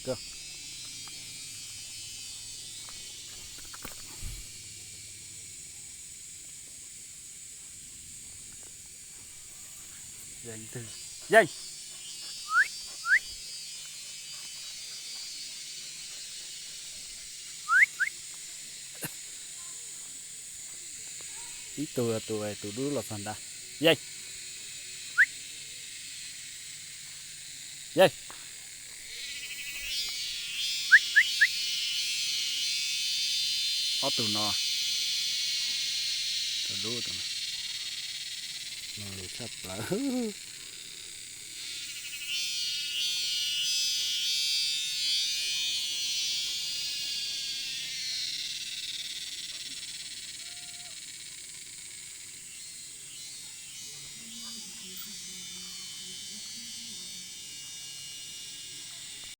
Koj yeej twg? Yeej. Ib tug, tus, tus dub los txog ntawd. Yeej. Yeej. Ob tug no, tus dub, tus no, lus tshaj plaws.